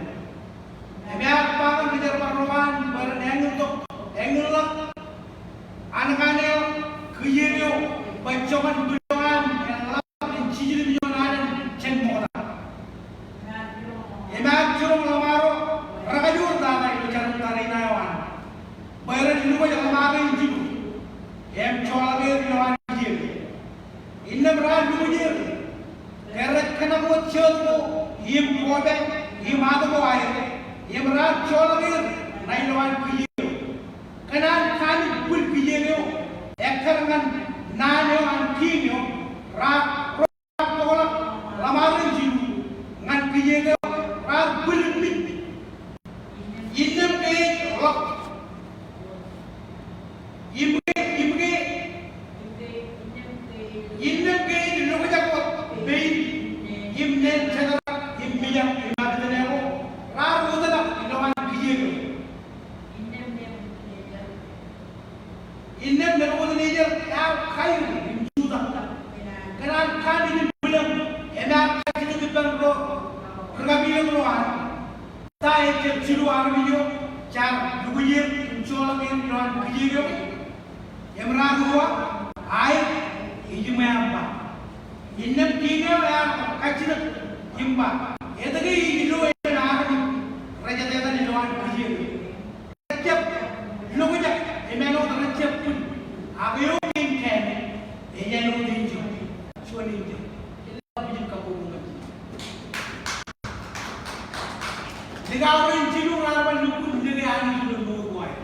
Im ear ba ñan ri-jerbal ro an bwe ren āñintok, āñinḷọk, ankan eo, kiiō eo, bwe joñan bwilōñ an en ḷap im jiljilimjuon alen jān ṃokta. Im ear jiroñ ḷōṃaro rekajoor tata ilo jarin tariṇae eo an, bwe ren lukwōj ḷōṃaro in jilu im joḷọk er ilowaan kiiō. Innām raar lukwōj er ke rej kōṇak wōt jōt ko im koba im ad ko aer, im raar joḷọk er ṇa ilowaan kiiō. Kōṇaan kaamij bwil kiiō eo ekkar ñan naan eo an kiiñ eo, raar, raar bōkḷọk ḷōṃaro in jilu ñan kiiō eo, raar bwil im mej. Innām ke ej ḷọk. Im ke, im ke, innām ke ej lokjak wōt pein im neen Jedrak im Mijak im Abednego raar wōtlọk ilowaan kiiō eo. Innām Nebukadnejar ear kairo im jutak. Kōṇaan kaamij in bwilōñ im ear kajjitōk ippān ro ri-kapilōñ ro an. Ta ejjab jilu armej eo jaar lukwōj er im joḷọk er ilowaan kiiō eo? Im raar uwaak, aet, ejiṃwe aṃ ba. Innām kiiñ eo ear kajjitōk im ba, etke ij lo eṃṃan armej rej etetal ilowaan kiiō eo? Rej jab lokjak im āinwōt rej jab bwil. Ak eo kein kāālōt ej āinwōt enjeḷ, juon enjeḷ. Likao rein jilu raar ban lukkuun lōke Anij ilo mour ko aer.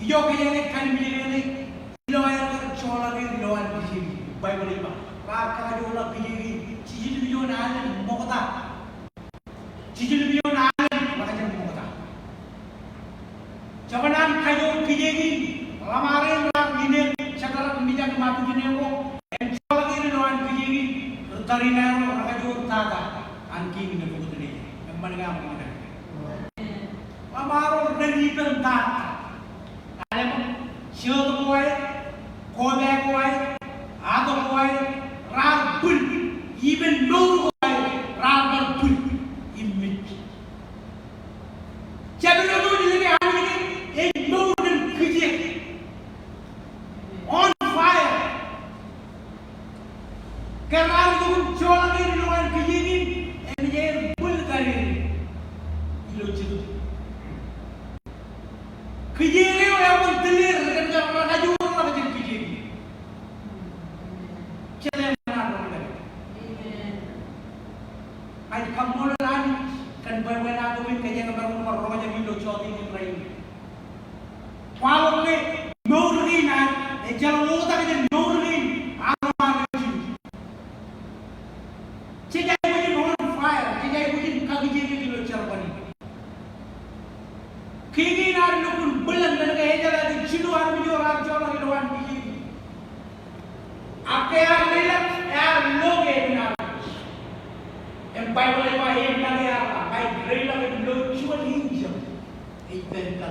Ijo kōjeañ ej kallimjeke ṇe, ilo aer kar Tariṇae ro rekajoor tata an kiiñ ṇe bukot ṇe. Eṃṃan ke aṃ ṃōttan? Ṃaṃaro rej ippān tata. Alen jet ko aer, koba ko aer, ato ko aer, raar bwil, ippān mour ko aer, raar bar bwil im mej. Jabdewōt eo ej lōñ eo ej mour kōn kijeek. On fire. Ke raar lukkuun joḷọk er ilo an kijeek in, enaaj bwil karier ilo jetōb. Kijeek eo eban tōl er kōn ke rekajoorḷọk jān kijeek in. Jete eṃṃan an ro kake. Amen. Ij kaṃṃoolol Anij kōn bwebwenato in kōjeañ bar roñjake ilo jota in rainin. Kwaḷọk ke mour kein ad ejjeḷọk oktak jān mour kein aṃ ro aṃ ej. Jej aikuj in on fire, jej aikuj in kakijeek ilo jerbal in. Kiiñ in ear lukkuun bōlen kōn ke ejeḷā ke jilu armej eo raar joḷọk ilo an kijeek in. Ak ke ear leḷọk, ear lo ke enaaj. Im Baibōḷ ej ba, enaaj, ear ba, ij leḷọk im lo juon enjeḷ ej pād ilo.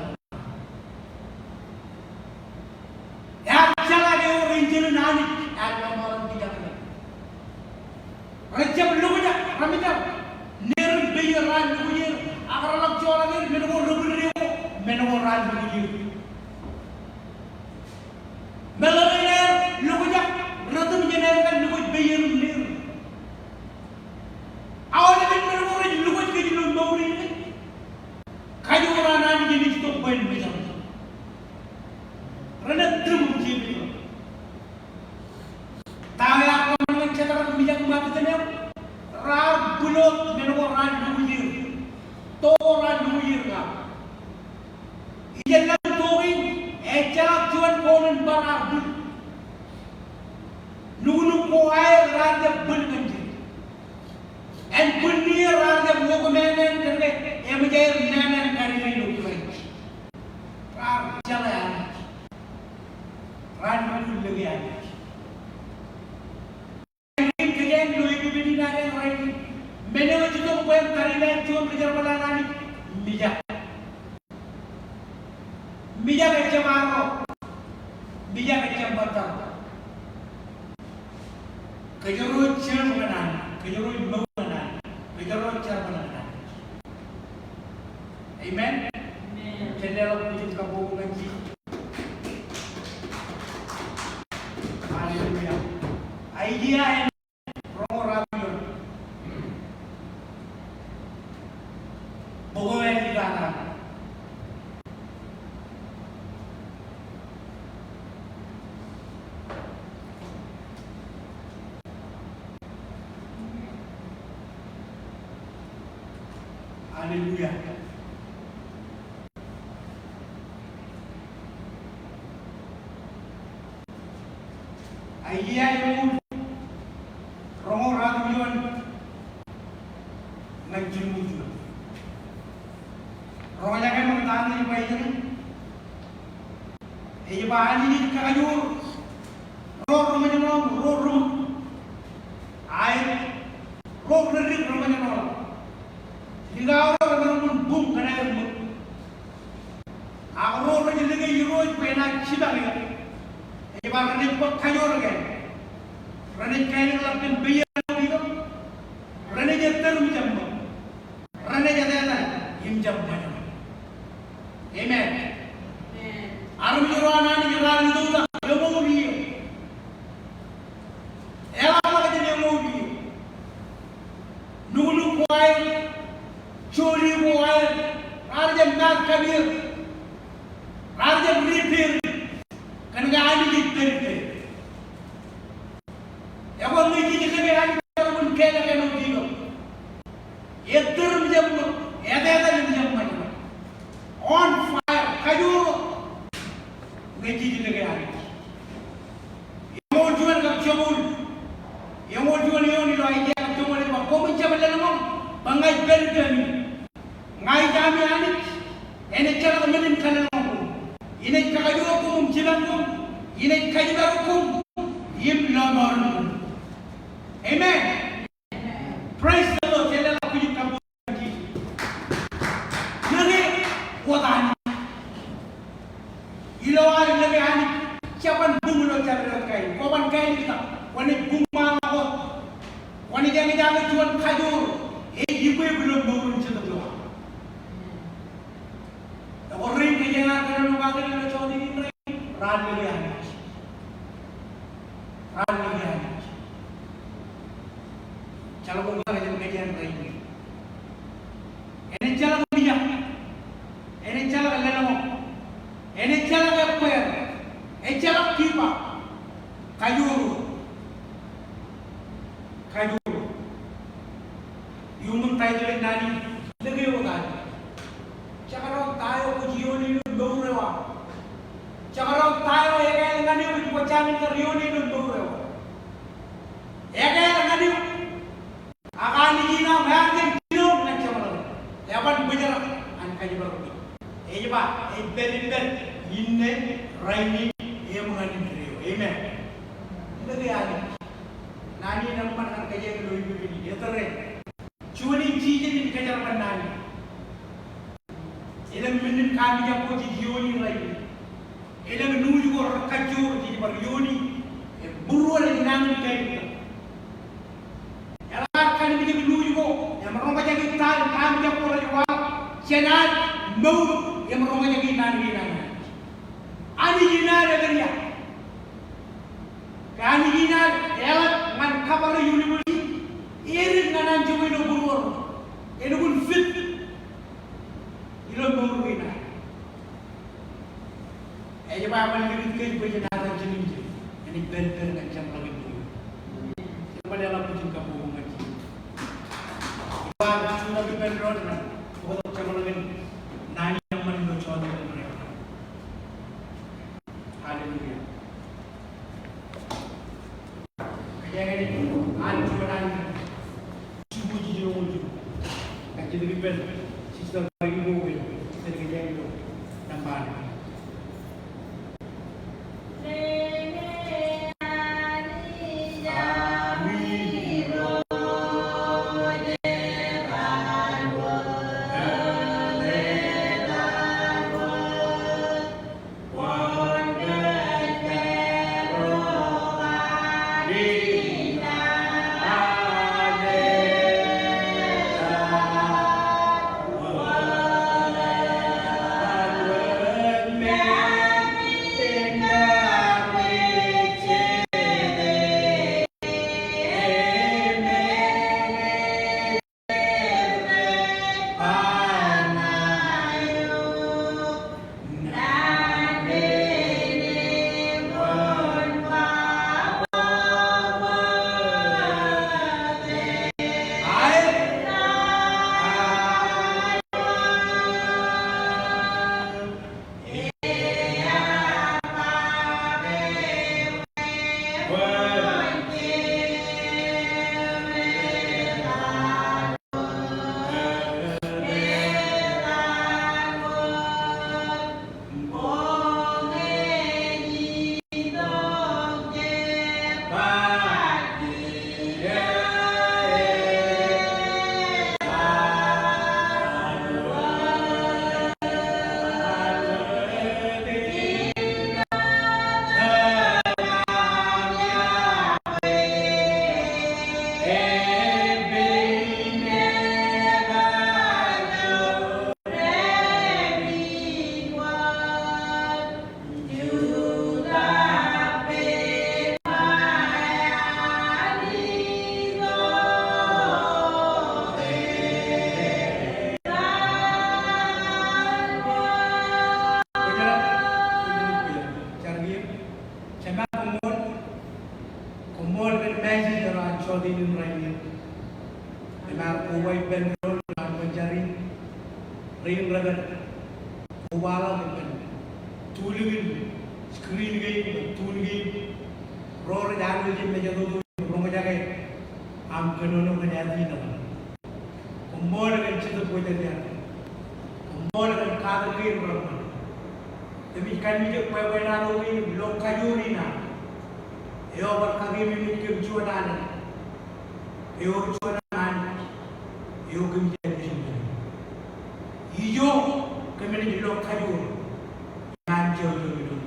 Ear jeḷā ke ewōr enjeḷ in Anij ear lọmọọren kijak ṇe. Rejjab lukkuun, remijak, neer im peier raar lukkuun, ak reḷak joḷọk er, men ko rebwilde ko, men ko raar lukkuun. Meḷeḷe in aer lukkuun, retiṃ jān aer kar lukkuun peier im neer. Aolepen men ko rej lukkuun kōj ilo mour in, kajoor an Anij enaaj itok bwe en mejān. Renaaj tūṃ im jepel. Ta eo ear kōṃṃan ñan Jedrak, Mijak im Abednego? Raar bwil wōt men ko raar lukkuun er. To ko raar lukkuun er ñan. Ijellọkin to kein, ejjeḷọk juon koon in bar raar bwil. Nuknuk ko aer raar jab bwil ñan jet. Ānbwinnier raar jab wōkmānmān kōn ke eṃōj aer nānān kar ilo Kraist. Raar jeḷā Anij. Raar lukkuun lōke Anij. Kōjeañ ilo epepen in ad rainin, men eo ej itok bwe en tariṇae juon ri-jerbal an Anij, mijak. Mijak ejjab arro. Mijak ejjab ṃōttad. Kōjro ej jilōñ ñan Anij, kōjro ej mour ñan Anij, kōjro ej jerbal ñan Anij. Amen? Amen. Jen leḷọk bwijin kabbokbok ñan Jisōs. Hallelujah. Aiseia āinwōt roñoul ruatimjuon. Bok eo ej ba, Hallelujah. Aiseia eñoul, roñoul ruatimjuon ñan jilñuul juon. Roñjake ṃōk ta ṇe ej ba ijin. Ej ba Anij ej kakajoor ro reṃōjṇọ, ro reṃōj. Aet, ro reddik reṃōjṇọ. Likao ro remaroñ in buñ kōn aer ṃōk. Ak ro rej lōke Irooj bwe enaaj jipañ eok, ej ba renaaj bōk kajoor kein. Renaaj kaelōkḷọk kōn peier eo ilo. Renaaj ettōr im jab ṃōk. Renaaj etetal im jab ṃōjṇọ. Amen. Amen. Armej ro an Anij raar itoitak eṃour iiō. Eḷap ḷọk jān eṃour iiō. Nuknuk ko aer, jodi ko aer, raar jab maat kapier, raar jab repair, kōn ke Anij ej pād ippāer. Ekwe ñe jej lōke Anij, emaroñ in kālọk āinwōt iiō. Ettōr im jab ṃōk, etetal im jab ṃōjṇọ. On fire, kajoor. Ñe jej lōke Anij. Eñoul juon kab joñoul. Eñoul juon eoon ilo Aiseia kab joñoul ej ba, koṃwin jab lōḷñọñ bwe ña ij pād ippemi. Ña ij ami Anij, enaaj jeḷā men in kalōḷñọñ koṃ. Inaaj kakajoor koṃ im jipañ koṃ. Inaaj kajipar koṃ im lọmọọren koṃ. Amen. jabdewōt kain. Kwōban kain ilo tok. Kwōnaaj buñmaak wōt. Kwōnaaj eñjake juon kajoor. Ej ippān mour in jetōb eo aṃ. Ekwe rein kōjeañ kōnono kake ilo jota in rainin, raar lōke Anij. Raar lōke Anij. Jeḷā ko kōjeañ kōjeañ rainin. Enaaj jeḷā ke mijak. Enaaj jeḷā ke lōḷñọñ. Enaaj jeḷā ke ebbeer. Ejjeḷọk give up. Kajoor. Kajoor. Iuṃwin taitōl in naan in, lōke wōt Anij. Jekdọọn ta eo kwōj ioone ilo mour eo aṃ. Jekdọọn ta eo ekāāl ñan eok kwōj jañin kar ioone ilo mour eo aṃ. Ekāāl ñan eok. Ak Anij in aṃ ear kōn jinoin ñan jeṃḷọkin. Eban bōjrak an kajepḷaak. Ej ba, ej pād ippād inne, rainin, im ñan indeeo. Amen. Lōke Anij. Naan in eṃṃan kar kōjeañ ilo epiipin in. Etōre. Juon in jijet in kōjerbal naan in. Elōñ men in kaamijak ko jej ioone rainin. Elōñ nuuj ko rekajjoor jej bar ioone. Im būruon ej nañinmej. Eḷap kar kaamijak nuuj ko im roñjake ta in kaamijak ko rej waḷọk jān ad mour im roñjake naan kein an Anij. Anij in ad epād ia? Ke Anij in ad eḷap ñan kabare university, edik ñan anjọ ilo būruon, elukkuun fit ilo mour kein ad. Ej ba eṃṃan likūt kōj bwe jen aō jān indeeo, enaaj pād ippād ñan jeṃḷọkin mour. Eṃṃan eḷap bwe jen kabbokbok ñan Jisōs. Ej ba jen jutak ippān doon ñan bōktok jeṃḷọkin naan in eṃṃan ilo jota in rainin. Hallelujah. Kōjeañ enaaj an juon an jibukwi jiljino ṃōk jibukwi. Kajjitōk ippān Sister Mary Bowell, Sister kōjeañ ilo nōṃba ṇe. Jemaat, koṃṃool, koṃṃool kōn message eo an jota in rainin. Im ear koba ippān doon ñan bar jar in. Rein rej kōn kobaḷọk ippān tulikin screen kein, tune kein. Ro rej aolep jab mejatoto im roñjake aṃ kōnono kōn ātine ṇe. Koṃṃool kōn Jetōb Kwōjarjar. Koṃṃool kōn katak kein reṃṃan. Kōmij kanniōk bwebwenato kein im lo kajoor in aṃ. Eo bar kakememej kōm juon alen. Ewōr juon an Anij eo kōmij ālikin. Ijo kōm naaj lo kajoor ñan jouj eo itok.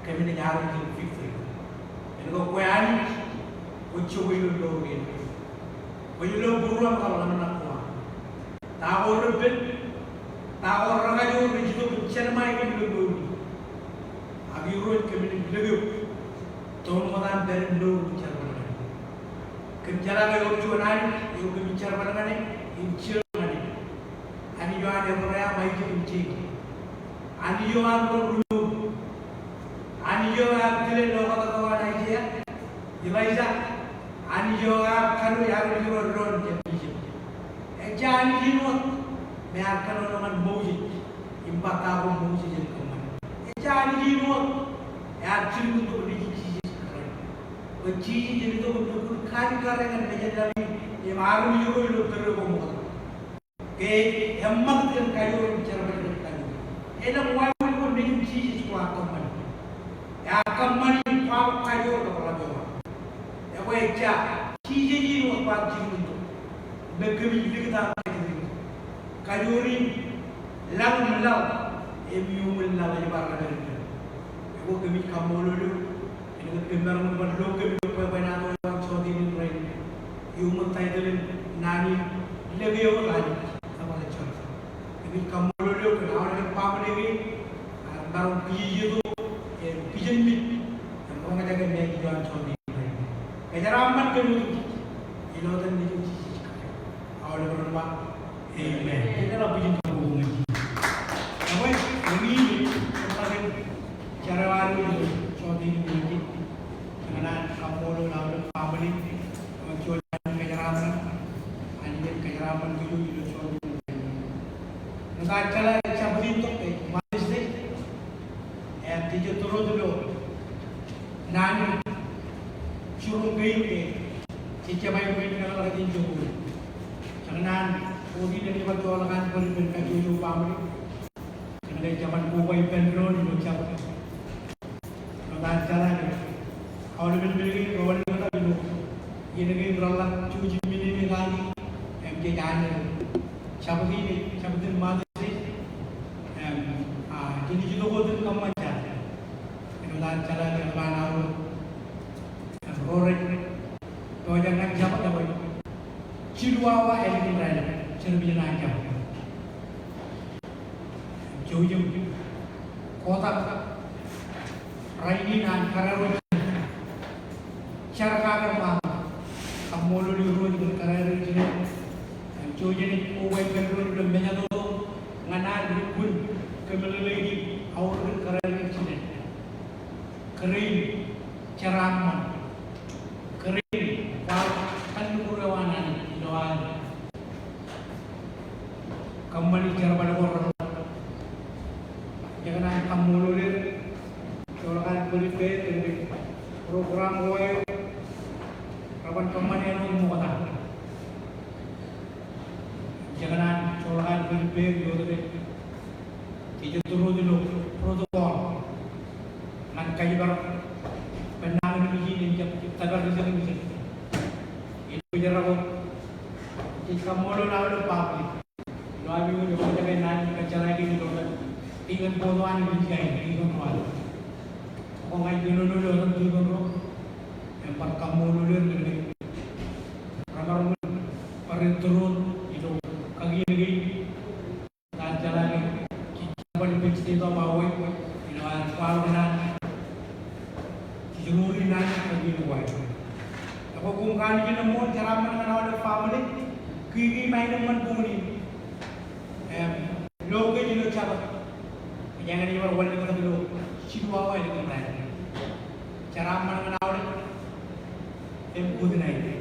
Kōm naaj armej in victory. ejjab ilo mour kein. Kwōj lo būruōṃ kab ḷōmṇak ko aṃ. Ta ko repen, ta ko rekajoor ej itok im jerbal kōm ilo mour in. Ak Irooj kōmin lōke eok. Toon ṃokta im pād im mour in jerbal ñan eok. Kōm jeḷā ke ewōr juon Anij eo kōmin jerbal ñan e im jeḷā ñan e. Anij eo an Ebream, Aisak im Jekob. Anij eo an ro rumour. Anij eo ear tile loktak eo an Aiseia, Elaija. Anij eo ear kanooj armej ro doon jān Ijip. Ejja Anij in wōt me ear kōnono ñan Moses im ba ta ko Moses en kōṃṃane. Ejja Anij in wōt ear jilkintok Nejin Jisōs Kraist. Bwe Jisōs en itok im lukkuun kaalikkare ñan mejān laḷ in im armej ro ilo tōre ko ṃokta. Ke eṃṃakūt kōn kajoor im jerbal kōn kajoor. Elōñ wāween ko Nejin Jisōs ko ear kōṃṃane. Ear kōṃṃane im kwaḷọk kajoor kab ḷap eo aṃ. Ekwe ejja, Jisōs in wōt kwaar jilkintok. Bwe kōmij likūt aṃ kajjitōk. Kajoor in laḷ im laḷ, im iuṃwin laḷ ej bar ḷapād. Ekwe kōmij kaṃṃoolol eok. Kōn ke kōm maroñ in bar lo kōm ilo bwebwenato eo an jota in rainin. Iuṃwin taitōl in naan in, Lōke Wōt Anij Eḷap Ejjeḷọk. Kōmij kaṃṃoolol eok kōn aolep family kein, ak maroñ kijejeto, im kijenmej, im roñjake naan eo an jota in rainin. Kōjeraaṃṃan kōm otemjej, ilo etan Nejin Jisōs Kraist. Aolep ren ba, Amen. Jen leḷọk bwijin kabbokbok ñan Jisōs. Ekwe, eñin, ej ḷak in jar eo an ilo jota in ñan Jisōs. Ñan an kaṃṃoolol aolep family, eo juon Anij kōjeraaṃṃan, Anij en kōjeraaṃṃan kōj ilo jota in. Ṃokta jeḷā ke Jabōt in tok ke Mother's Day. Im jej tōre ilo naan in jiroñ kein ke jej jab aikuj in meḷeḷe kajin jokwe. Jekōṇaan, ṃokta in ej bar joḷọk an bōd ippān kajjojo family. Kōnke jeban koba ippān doon ilo Jabōt. Ṃokta jeḷā ke aolepen men kein ro wanlōñtak ilo iien kein reḷḷap jouj im men in kaki im jej aneer. Jabōt in, Jabōt in Mother's Day. Im, a, jen itok wōt im kōṃṃan jar. Ṃokta jeḷā ke eḷap an aolep. Im ro rej pojak ñan Jabōt ekwe jilu awa ālikin raelep, jerbal in an Jabōt. Jouj im kotak rainin an kōrā ro jar kake ṃaan. Kaṃṃoolol Irooj kōn kōrā ro jar. Im jouj im koba ippān doon ilo mejatoto ñan an lukkuun kōmeḷeḷeiki aorōk in kōrā ro jar. Kōrā in jeraaṃṃan. Kōrā in kwaḷọk kalliṃur eo an Anij ilo aer kōṃṃani jerbal ko reḷḷap. Jekōṇaan kaṃṃoolol er, joḷọk an bōd ippāer kōn ke program ko aer reban kōṃṃane āinwōt ṃokta. Jekōṇaan joḷọk an bōd ippāer ioon ke jej tōre wōt ilo protocol ñan kajiparok bwe nañinmej in en jab tōpar ijin im ijin. Ilo kōjeraaṃṃan, jej kaṃṃoolol aolep baaṃle. Ilo ami wōj eo kajjitōk naan in kōjjeḷā kein ilo etan Dikōn Boto an im India in, Dikōn Rual. Ak ña ij kōnono ilo etan Dikōn Ro im bar kaṃṃoolol er kōn ke remaroñ in bar tōre wōt ilo kakien kein. Ṃokta jeḷā ke jej jerbal ippān state of Hawaii ilo aer kwaḷọk naan. Jej ri naan ilo kakien ko aer. Ekwe koṃ kanooj in eṃṃool, jeraaṃṃan ñan aolep family, kiki im aenōṃṃan boñōn in. Im lo kōj ilo Jabōt. Kōjeañ ej bar wanlōñtak ilo jilu awa ālikin raelep. Jeraaṃṃan ñan aolep. Im good night.